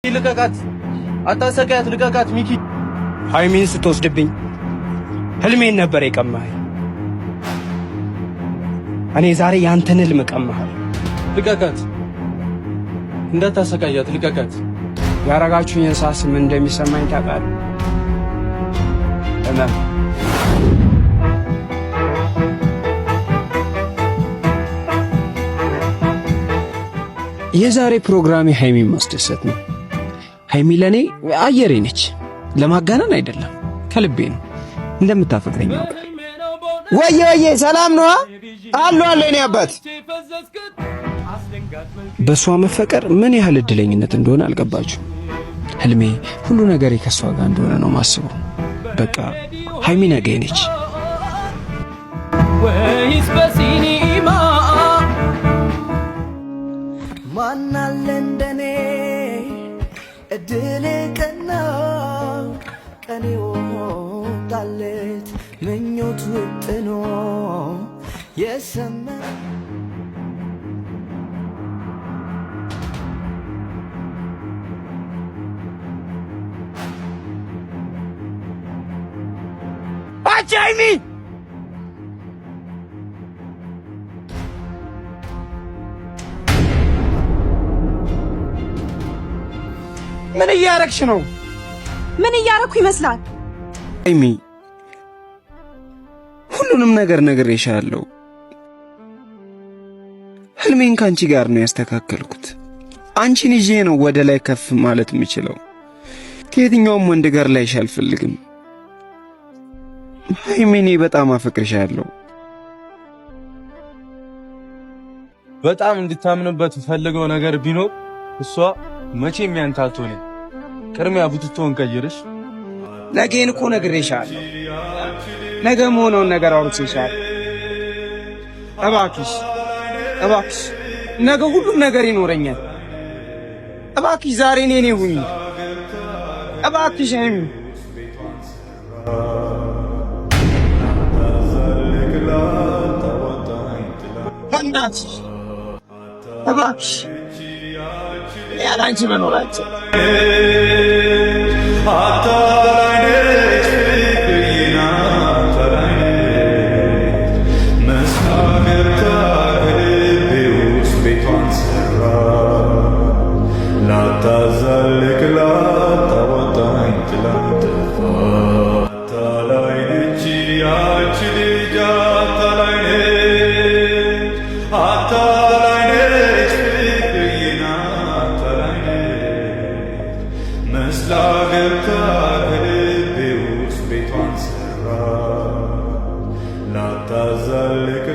ልቀቃት! አታሰቃያት! ልቀቃት ሚኪ! ሀይሚን ስትወስድብኝ ህልሜን ነበር የቀማኸኝ። እኔ ዛሬ ያንተን ህልም እቀማሃለሁ። ልቀቃት! እንዳታሰቃያት! ልቀቃት! ያረጋችሁኝን ሳስብ ምን እንደሚሰማኝ ታውቃለህ? ህመም። የዛሬ ፕሮግራሜ ሀይሚን ማስደሰት ነው። ሀይሚ ለእኔ አየሬ ነች። ለማጋነን አይደለም፣ ከልቤ ነው። እንደምታፈቅረኝ ያውቃል። ወየ ወየ፣ ሰላም ነው አሉ አለ እኔ አባት። በእሷ መፈቀር ምን ያህል እድለኝነት እንደሆነ አልገባችሁም። ህልሜ ሁሉ ነገሬ ከእሷ ጋር እንደሆነ ነው ማስበው። በቃ ሀይሚ ነገ ነች። ወይስ በሲኒማ? ማናለ እንደኔ እድል ቀና፣ ቀኔ ወጣለት ምኞት ውጥኖ የሰመ አንቺ ሀይሚ፣ ምን እያረግሽ ነው? ምን እያረኩ ይመስላል? ሀይሚ፣ ሁሉንም ነገር ነግሬሻለሁ። ህልሜን ከአንቺ ጋር ነው ያስተካከልኩት። አንቺን ይዤ ነው ወደ ላይ ከፍ ማለት የምችለው። ከየትኛውም ወንድ ጋር ላይሽ አልፈልግም። ሀይሚ፣ እኔ በጣም አፈቅርሻለሁ። በጣም እንድታምንበት ፈልገው ነገር ቢኖር እሷ መቼም ያንተ አትሆንም። ቅድሚያ ቡትቶን ቀይርሽ። ነገን እኮ ነግሬሻለሁ። ነገ መሆነውን ነገር አውርቼሻለሁ። እባክሽ፣ እባክሽ፣ ነገ ሁሉም ነገር ይኖረኛል። እባክሽ ዛሬ እኔ እኔ ሁኚ። እባክሽ ሀይሚ። በእናትሽ፣ እባክሽ፣ ያለ አንቺ መኖር አልችልም። አታላይ ፍቅርና አታላይ መስላ ገብታ ከልቤ ውስጥ ቤቷን ሰራ፣ ላታዛልቅ ላታወጣኝ ጥላኝ ጠፋ። አታላይ ነች ያቺ ልጅ፣ አታላይ ነች፣ አታላይ ነች ፍቅርና አታላይ ነች፣ መስላ ገብታ ከልቤ ውስጥ ቤቷን ሰራ፣ ላታዛልቅ።